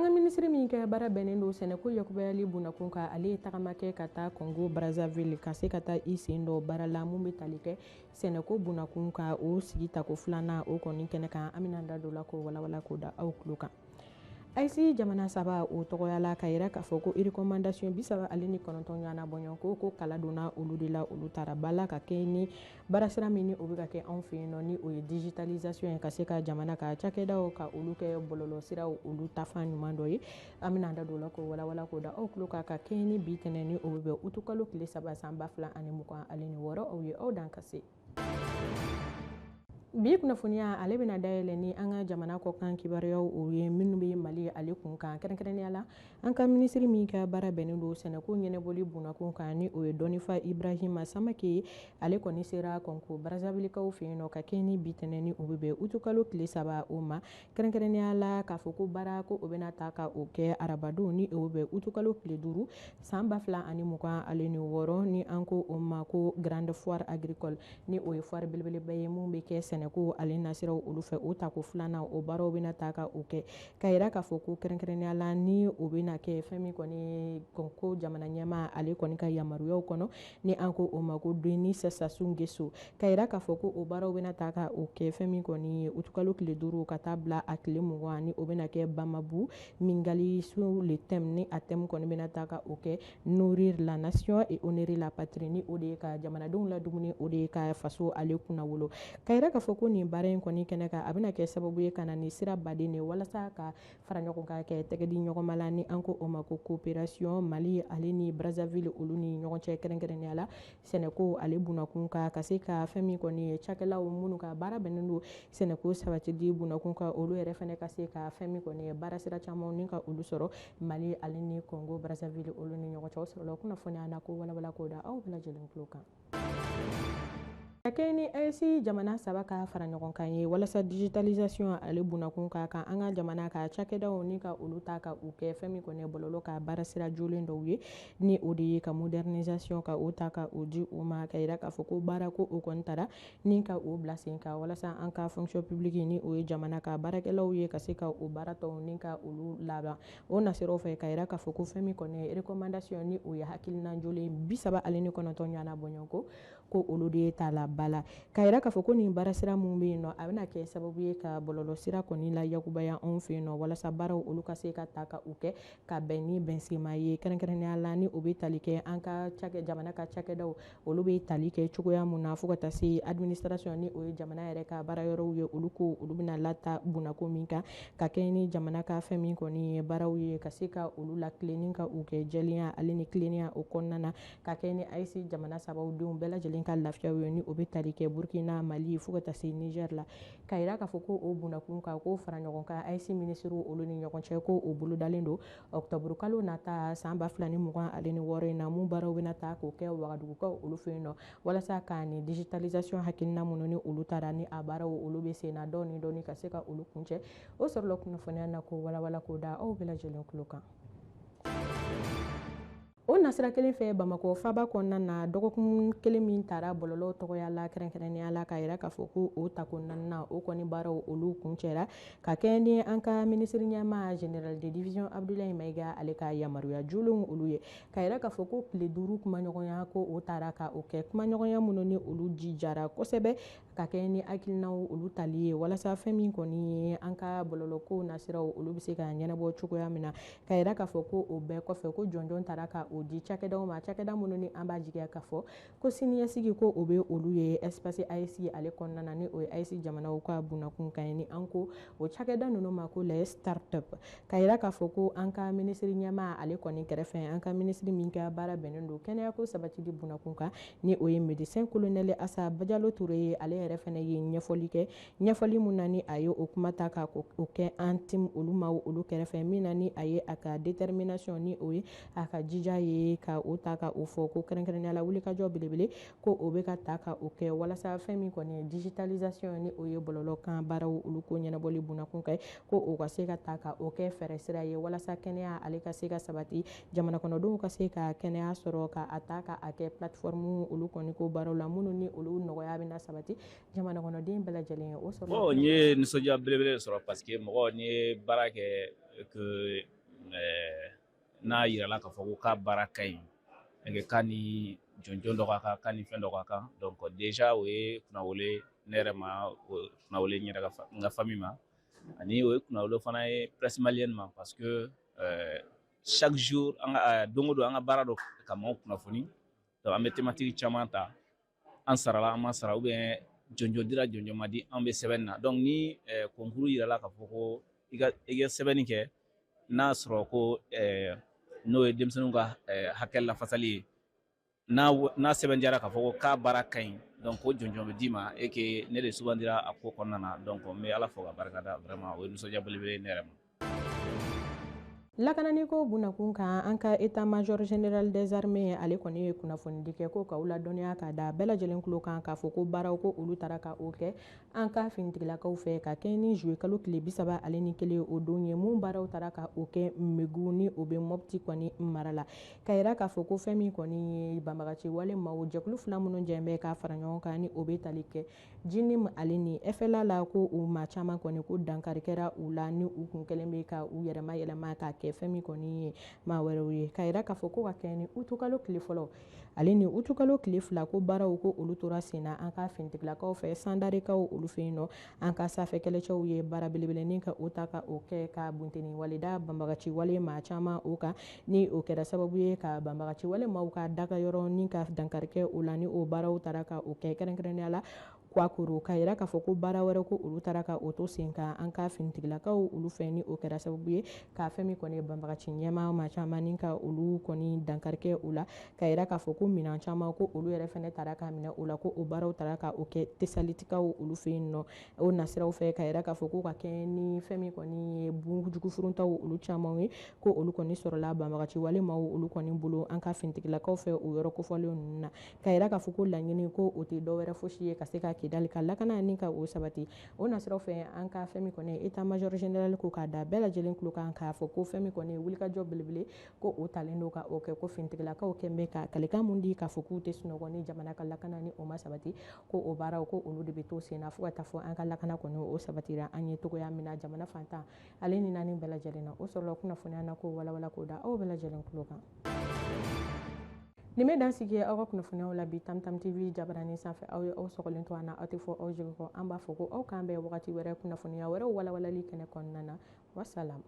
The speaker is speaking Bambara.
An ka minisiri min kɛ baara bɛnnen don sɛnɛko yakubayali bunakun kan, ale ye tagama kɛ ka taa Congo Brazzaville ka se ka taa i sen dɔ baara la mun bɛ tali kɛ sɛnɛko bunakun kan, o sigi tako filanan o kɔni kɛnɛ kan. An bɛna da don la k'o walawala k'o da aw tulo kan. AES jamana saba o tɔgɔya la, ka yira k'a fɔ ko recommandation 39 ɲɔgɔnna bɔɲɔgɔnko ko kala donna olu de la, olu taara ba la ka kɛ ni baarasira min ni o bɛ ka kɛ anw fɛ yen nɔ, ni o ye digitalisation ye, ka se ka jamana ka cakɛdaw ka olu kɛ bɔlɔlɔsiraw olu tafan ɲuman dɔ ye. An bɛna da don o la k'o walawala k'o da aw tulo kan, ka kɛɲɛ ni bi tɛnɛn ni o bɛ bɛn utukalo tile 3 san 2026. Aw ye aw dan ka se. Bi kunnafoniya ale bɛna dayɛlɛ ni an ka jamana kɔkan kibaruyaw o ye minnu bɛ Mali ale kun kan, kɛrɛnkɛrɛnnenya la an ka minisiri min ka baara bɛnnen don sɛnɛko ɲɛnabɔli bunakun kan, ni o ye Dɔnnifa Ibrahima Samake ye. Ale kɔni sera Kɔnko Brazzavillekaw fɛ yen nɔ ka kɛ ni bi tɛnɛn ni o bɛ bɛn utukalo tile 3 o ma, kɛrɛnkɛrɛnnenya la k'a fɔ ko baara ko o bɛna ta ka o kɛ arabadon ni o bɛ bɛn utukalo tile 5 san 2026, ni an ko o ma ko Grande Foire Agricole, ni o ye foire belebeleba ye mun bɛ kɛ sɛnɛko ale nasiraw olu fɛ. O tako filanan o baaraw bɛna ta ka o kɛ, ka yira k'a fɔ ko kɛrɛnkɛrɛnnenya la ni o bɛna kɛ fɛn min kɔni ko jamana ɲɛmaa ale kɔni ka yamaruyaw kɔnɔ, ni an ko o ma ko Denis Sassou Nguesso, ka yira k'a fɔ ko o baaraw bɛna ta ka o kɛ fɛn min kɔni ye utukalo tile 5 ka taa bila a tile 20, ni o bɛna kɛ Bamabu Mingali sur le thème, ni a thème kɔni bɛna ta ka o kɛ nourrir la nation et honorer la patrie, ni o de ye ka jamanadenw ladumuni, o de ye ka faso ale kunnawolo. Ka yira k'a fɔ ko nin baara in kɔni kɛnɛ kan, a bɛna kɛ sababu ye ka na ni sira baden de walasa ka fara ɲɔgɔn kan kɛ tɛgɛ di ɲɔgɔn ma la, ni an ko o ma ko coopération Mali ale ni Brazzaville olu ni ɲɔgɔn cɛ, kɛrɛnkɛrɛnnenya la sɛnɛko ale bunakun kan, ka se ka fɛn min kɔni ye cakɛlaw minnu ka baara bɛnnen don sɛnɛko sabatili bunakun kan, olu yɛrɛ fɛnɛ ka se ka fɛn min kɔni ye baara sira caman ni ka olu sɔrɔ Mali ale ni Congo Brazzaville olu ni ɲɔgɔn cɛ. O sɔrɔla kunnafoniya na ko walawala k'o da aw bɛɛ lajɛlen tulo kan. Ka kɛ ni AES jamana saba ka fara ɲɔgɔn kan ye walasa digitalisation ale bunakun ka kan an ka jamana ka cakɛdaw ni ka olu ta ka u kɛ fɛn min kɔni ye bɔlɔlɔ ka baara sira jolen dɔw ye, ni o de ye ka modernisation ka o ta ka o di u ma, ka yira k'a fɔ ko baara ko o kɔni tara ni ka o bila sen kan walasa an ka fonction publique, ni o ye jamana ka baarakɛlaw ye, ka se ka o baara tɔw ni ka olu laban o nasiraw fɛ. Ka yira k'a fɔ ko fɛn min kɔni ye recommandation, ni o ye hakilina jolen 39 ɲɔgɔnna bɔɲɔgɔnko ko olu de ye ta la ba la, ka yira k'a fɔ ko nin baarasira mun bɛ yen nɔ, a bɛna kɛ sababu ye ka bɔlɔlɔsira kɔni la yakubaya anw fɛ yen nɔ, walasa baaraw olu ka se ka ta ka u kɛ ka bɛn ni bɛnsenma ye, kɛrɛnkɛrɛnnenya la ni o bɛ tali kɛ an ka cakɛ jamana ka cakɛdaw olu bɛ tali kɛ cogoya mun na, fo ka taa se administration, ni o ye jamana yɛrɛ ka baara yɔrɔw ye, olu ko olu bɛna lata bunako min kan, ka kɛ ni jamana ka fɛn min kɔni ye baaraw ye, ka se ka olu lakilenni ka u kɛ jɛlenya ale ni tilennenya o kɔnɔna na, ka kɛ ni AES jamana sabaw denw bɛɛ lajɛlen ka lafiyaw ye, ni o bɛ tali kɛ Burkina, Mali fo ka taa se Niger la. Ka yira k'a fɔ ko o bunakun kan k'o fara ɲɔgɔn kan AES minisiriw olu ni ɲɔgɔn cɛ, ko o bolodalen don octobre kalo nata san 2026 in na, mun baaraw bɛna ta k'o kɛ Wagadugukaw olu fɛ yen nɔ, walasa ka nin digitalisation hakilina minnu ni olu taara ni a baaraw olu bɛ sen na dɔɔni dɔɔni ka se ka olu kuncɛ. O sɔrɔla kunnafoniya na k'o walawala k'o da aw bɛɛ lajɛlen tulo kan. O nasira kelen fɛ, Bamakɔ faba kɔnɔna na, dɔgɔkun kelen min tara bɔlɔlɔ tɔgɔya la, kɛrɛnkɛrɛnnenya la ka yira k'a fɔ ko o tako naaninan o kɔni baaraw olu kuncɛra, ka kɛ ni an ka minisiri ɲɛmaa général de division Abdoulaye Maïga ale ka yamaruya jolenw olu ye, ka yira k'a fɔ ko tile 5 kumaɲɔgɔnya ko o taara ka o kɛ, kumaɲɔgɔnya minnu ni olu jijara kosɛbɛ, ka kɛ ni hakilinaw olu tali ye walasa fɛn min kɔni ye an ka bɔlɔlɔko nasiraw olu bɛ se ka ɲɛnabɔ cogoya min na. Ka yira k'a fɔ ko o bɛɛ kɔfɛ, ko jɔnjɔn taara ka o di cakɛdaw ma, cakɛda minnu ni an b'a jigiya k'a fɔ ko siniɲɛsigi ko o bɛ olu ye espace AES ale kɔnɔna na, ni o ye AES jamanaw ka bunakun kan ye, ni an ko o cakɛda ninnu ma ko les start-up. Ka yira k'a fɔ ko an ka minisiri ɲɛmaa ale kɔni kɛrɛfɛ, an ka minisiri min ka baara bɛnnen don kɛnɛyako sabatili bunakun kan, ni o ye médecin colonel Asa Bajalo Ture ye, ale yɛrɛ fɛnɛ ye ɲɛfɔli kɛ, ɲɛfɔli mun na ni a ye o kuma ta ka o kɛ an tim olu ma olu kɛrɛfɛ, min na ni a ye a ka détermination, ni o ye a ka jija. ye ka o ta ka o fɔ ko kɛrɛnkɛrɛnnenya la wulikajɔ belebele ko o bɛ ka ta ka o kɛ walasa fɛn min kɔni ye digitalisation, ni o ye bɔlɔlɔ kan baaraw olu ko ɲɛnabɔli bunakun kan, ko o ka se ka ta ka o kɛ fɛɛrɛ sira ye walasa kɛnɛya ale ka se ka sabati, jamana kɔnɔdenw ka se ka kɛnɛya sɔrɔ, ka a ta ka a kɛ plateforme olu kɔni ko baaraw la, minnu ni olu nɔgɔya bɛna sabati jamana kɔnɔden bɛɛ lajɛlen ye. O sɔrɔ. Bon, n ye nisɔndiya belebele sɔrɔ parce que mɔgɔ n'i ye baara kɛ que n'a yirala k'a fɔ ko k'a baara ka ɲi, k'a ni jɔnjɔn dɔ ka kan, k'a ni fɛn dɔ ka kan, donc déjà o ye kunnawolo ne yɛrɛ ma, kunnawolo n yɛrɛ ka n ka famille ma, ani o ye kunnawolo fana ye presse malienne ma, parce que chaque jour, an ka don o don, an ka baara dɔ ka maaw kunnafoni. Donc an bɛ thématique caman ta, an sarala, an ma sara, ou bien jɔnjɔn dira, jɔnjɔn ma di, an bɛ sɛbɛnni na. Donc ni concours yirala k'a fɔ ko i ka sɛbɛnni kɛ, n'a sɔrɔ ko n'o ye denmisɛnninw ka hakɛ lafasali ye, n'a sɛbɛn diyara k'a fɔ ko k'a baara ka ɲi, donc o jɔnjɔn bɛ d'i ma et que ne de sugandira a ko kɔnɔna na. Donc n bɛ Ala fo ka barika da. Vraiment, o ye nisɔndiya belebele ye ne yɛrɛ ma. Lakanani ko bunakun kan, an ka état major général des armées ale kɔni ye kunnafonidi kɛ ko k'aw ladɔnniya k'a da bɛɛ lajɛlen tulo kan k'a fɔ ko baaraw ko olu taara ka o kɛ an ka finitigilakaw fɛ ka kɛ ni juillet kalo tile 31 o don ye, mun baaraw taara ka o kɛ Megu, ni o bɛ Mɔpti kɔni mara la, ka yira k'a fɔ ko fɛn min kɔni ye banbagaci wale maaw jɛkulu fila minnu jɛn bɛ ka fara ɲɔgɔn kan, ni o bɛ tali kɛ JNIM ale ni FLA la, ko u maa caman kɔni ko dankari kɛra u la, ni u kun kɛlen bɛ ka u yɛrɛma yɛlɛma ka kɛ fɛn min kɔni ye maa wɛrɛw ye, ka yira k'a fɔ ko ka kɛ ni utukalo tile fɔlɔ ale ni utukalo tile 2, ko baaraw ko olu tora sen na an ka finitigilakaw fɛ Sandarikaw olu fɛ yen nɔ. An ka sanfɛ kɛlɛcɛw ye baara belebelenin ka o ta ka o kɛ ka bunteni waleda banbagaci wale maa caman o kan, ni o kɛra sababu ye ka banbagaci wale maaw ka daga yɔrɔ ni ka dankari kɛ o la, ni o baaraw taara ka o kɛ kɛrɛnkɛrɛnnenya la Kwakoro, ka yira k'a fɔ ko baara wɛrɛ ko olu taara ka o to sen kan an ka finitigilakaw olu fɛ, ni o kɛra sababu ye ka fɛn min kɔni ye banbagaci ɲɛmaa maa caman ni ka olu kɔni dankari kɛ o la, ka yira k'a fɔ ko minɛn caman ko olu yɛrɛ fɛnɛ taara ka minɛ o la, ko o baaraw taara ka o kɛ Tesalitikaw olu fɛ yen nɔ o nasiraw fɛ, ka yira k'a fɔ ko ka kɛ ni fɛn min kɔni ye bujugufuruntaw olu caman ye, ko olu kɔni sɔrɔla banbagaci wale maaw olu kɔni bolo an ka finitigilakaw fɛ o yɔrɔ kofɔlen ninnu na, ka yira k'a fɔ ko laɲini ko o tɛ dɔwɛrɛ fosi ye ka se ka Kidali ka lakana ni ka o sabati. O nasiraw fɛ, an ka fɛn min kɔni état major général ko k'a da bɛɛ lajɛlen tulo kan k'a fɔ ko fɛn min kɔni ye wulikajɔ belebele ko o talen don ka o kɛ, ko finitigilakaw kɛn bɛ ka kalikan mun di k'a fɔ k'u tɛ sunɔgɔ ni jamana ka lakana ni o ma sabati, ko o baaraw ko olu de bɛ to sen na fo ka taa fɔ an ka lakana kɔni o sabatira an ye togoya min na jamana fantan ale ni naani bɛɛ lajɛlen na. O sɔrɔla kunnafoniya na ko walawala k'o da aw bɛɛ lajɛlen tulo kan. Nin bɛ dan sigi aw ka kunnafoniyaw la bi Tam Tam TV jabaranin sanfɛ. Aw ye aw sɔgɔlen to an na, aw tɛ fɔ aw jigi kɔ. An b'a fɔ ko aw k'an bɛn wagati wɛrɛ kunnafoniya wɛrɛw walawalali kɛnɛ kɔnɔna na. Wasalam.